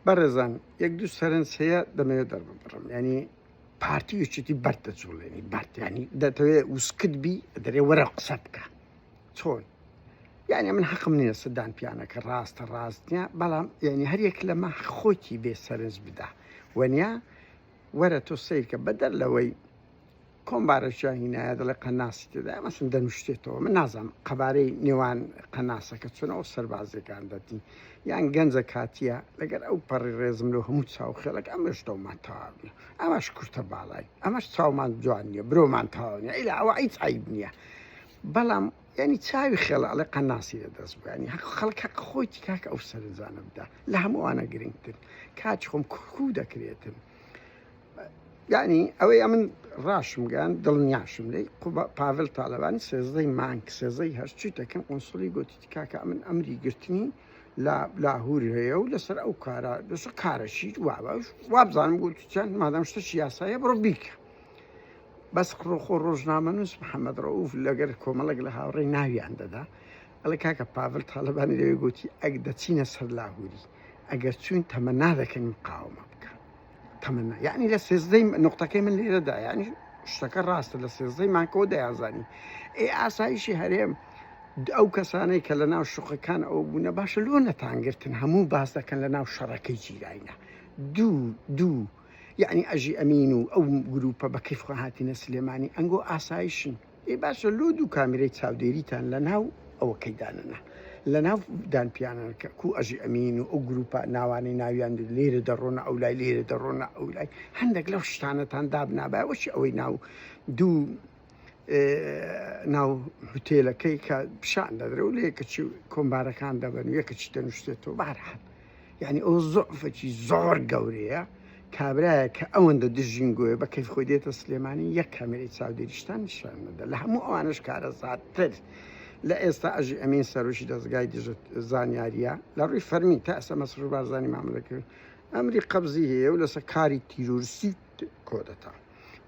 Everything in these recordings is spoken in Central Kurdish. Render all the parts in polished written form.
بەڕێزان یەک دوو سەرنج هەیە دەمەوێت دەرببڕم یعنی پارتی و یەکێتی بەرد دەجوڵێنی بەرد یعنی دەتەوێت وسکت بی دەرێ وەرە قسە بکە چۆن یعنی من حەقم نییە سەدان پیانەکە ڕاستە ڕاست نییە بەڵام یعنی هەر یەک لەمە خۆتی بێ سەرنج بدا وەنیا وەرە تۆ سیرکە بەدەر لەوەی کۆمبارەشیان هینایە دەڵێ قەناسی تێدایە مەسن دەنوشتێتەوە من نازانم قەبارەی نێوان قەناسەکە چۆنە ئەو سەربازیەکان دەتی یان گەنجە کاتیە لەگەر ئەو پەڕی ڕێزم لۆ هەموو چاو خێڵێک ئەمەش دەومان تەواو نیە ئەمەش کورتە باڵای ئەمەش چاومان جوان نییە برۆمان تەواو نیە ئیلا ئەوە هیچ عیب نییە بەڵام یعنی چاوی خێڵە ئەڵێ قەناسی لە دەست بوو ینی حەق خەڵک حەق خۆی کاکە ئەو سەرنجانە بدا لە هەمووانە گرنگتر کاتی خۆم کوو دەکرێتن یعنی ئەوەی ئەمن ڕاشم گەیان دڵنیاشم لێی پاڤل تاالبانی سێزدەی مانگ سێزەی هەشت چیتەکەم قونسڵی گوتی کاکە ئەمن ئەمری گرتنی لە لاهور هەیە و لەسەر ئەو کارە لەسەر کارەشی وابزانم گوتی چەند مادەم شتەکی یاسایە بڕۆ بیکە بەس خۆ ڕۆژنامەنووس محەممەد ڕەوف لەگەر کۆمەڵێک لە هاوڕێی ناویان دەدا ئەڵێ کاکە پاڤل تاالبانی لەوێ گوتی ئەگ دەچینە سەر لاهوری ئەگەر چوین تەمەنا دەکەین مقاومە بکە تەمەنا یعنی لە سێزدەی نقطەکەی من لێرەدا یعنی شتەکە ڕاستە لە سێزدەی مانکەوە دەیانزانی ئێ ئاسایشی هەرێم ئەو کەسانەی کە لە ناو شوقەکان ئەو بوونە باشە لۆ نەتانگرتن هەموو باس دەکەن لە ناو شەڕەکەی جیراینە دوو دوو یعنی ئەژی ئەمین و ئەو گروپە بە کەیف خۆ هاتینە سلێمانی ئەنگۆ ئاسایشن ئێ باشە لۆ دوو کامیرەی چاودێریتان لە ناو ئەوەکەی دانەنا لە ناو دانپیانانکە کو ئەژی ئەمین و ئەو گروپە ناوانەی ناویان لێرە دەڕۆنە ئەو لای لێرە دەڕۆنە ئەو لای هەندێک لەو شتانەتان دابنابایە وەچی ئەوەی ناو دوو ناو هوتێلەکەی کە پیشان دەدرێ و لە یەکەچی کۆمبارەکان دەبن و یەکەچی دەنووسێتەوە بارحال یعنی ئەو زۆفەکی زۆر گەورەیە کابرایە کە ئەوەندە دژینگۆیە بە کەیف خۆی دێتە سلێمانی یەک کامێرەی چاودێریشتان نیشان نەدا لە هەموو ئەوانەش کارەساتتر لە ئێستا ئەژی ئەمین سەرۆکی دەزگای دژە زانیاریە لە ڕووی فەرمی تا ئێستا مەسرور بارزانی مامەلە کرد ئەمری قەبزی هەیە و لەسەر کاری تیرۆریستی کۆدەتا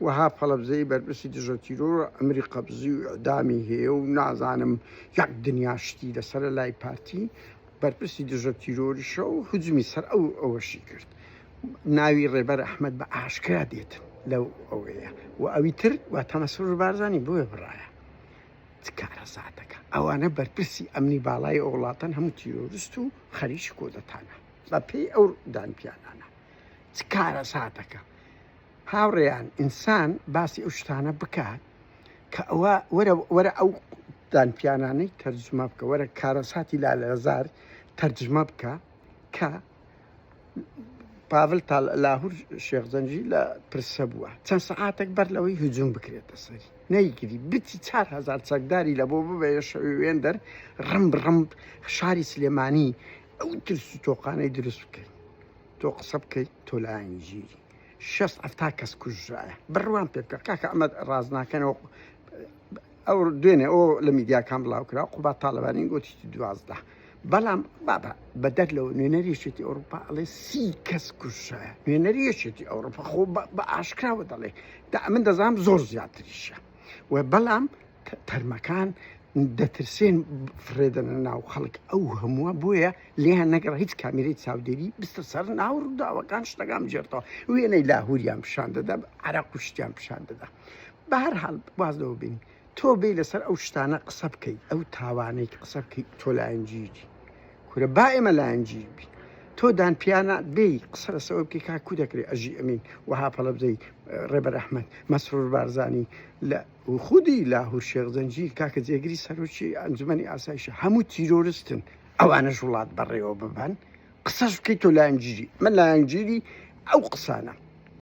وەها پەڵەبزەی بەرپرسی دژە تیرۆر ئەمری قەبزی و ئیعدامی هەیە و نازانم یەک دنیا شتی لەسەرە لای پارتی بەرپرسی دژە تیرۆریشە و هجومی سەر ئەو ئەوەشی کرد ناوی ڕێبەر ئەحمەد بە ئاشکرا دێت لەو ئەوەیە و ئەوی تر واتە مەسرور بارزانی بۆیە بڕایە چ کارەساتەکە ئەوانە بەرپرسی ئەمنی باڵای ئەو وڵاتەن هەموو تیرۆریست و خەریکی کۆدەتانە بە پێی ئەو دانپیانانە چ کارەساتەکە هاوڕێیان ئینسان باسی ئەو شتانە بکات کە ئەوە وەرە وەرە ئەو دانپیانانەی تەرجمە بکە وەرە کارەساتی لالەزار تەرجمە بکە کە پاڤل تا لاهور شێخ جەنگی لە پرسە بووە چەند سەعاتێک بەر لەوەی هجوم بکرێتە سەری نەیگری بچی 4هزار چەکداری لە بۆ ببەیە شەوی وێندەر ڕم ڕم شاری سلێمانی ئەو ترس و تۆقانەی دروست بکەین تۆ قسە بکەیت تۆ لایەنگیری شەست حەفتا کەس کوژرایە بڕوام پێ بکە کاکە ئەمە ڕاست ناکەنەوە ئەو دوێنێ ئەو لە میدیاکان بڵاو کرا قوباد تاڵەبانی گوتی دوازدە بەڵام بابا بەدەر لەوە نوێنەری یەکێتی ئەوروپا ئەڵێ سی کەس کوژرایە نوێنەری یەکێتی ئەوروپا خۆ بە ئاشکراوە دەڵێ دا من دەزانم زۆر زیاتریشە و بەڵام تەرمەکان دەترسێن فڕێدەنە ناو خەڵک ئەو هەمووە بۆیە لێیان نەگەڕ هیچ کامیرەی چاودێری بستە سەر ناو ڕووداوەکان شتەکان بگێڕتەوە وێنەی لاهوریان پیشان دەدا عەرەق و شتیان پیشان دەدا بە هەر حاڵ واز لەوە بین تۆ بێ لەسەر ئەو شتانە قسە بکەیت ئەو تاوانەی قسە بکەیت تۆ لایەنگیری کورە با ئێمە لایەنگیر بین تۆ دان پیانە بێی قسە لەسەوە بکەی کاک کو دەکرێت ئەژی ئەمین وەها پەڵەبزەی ڕێبەر ئەحمەد مەسرور بارزانی لە خودی لاهور شێخ زەنجیر کاکە جێگری سەرۆکی ئەنجومەنی ئاسایشە هەموو تیرۆرستن ئەوانەش وڵات بەڕێوە ببەن قسەش بکەیت تۆ لایەنگیری من لایەنگیری ئەو قسانە.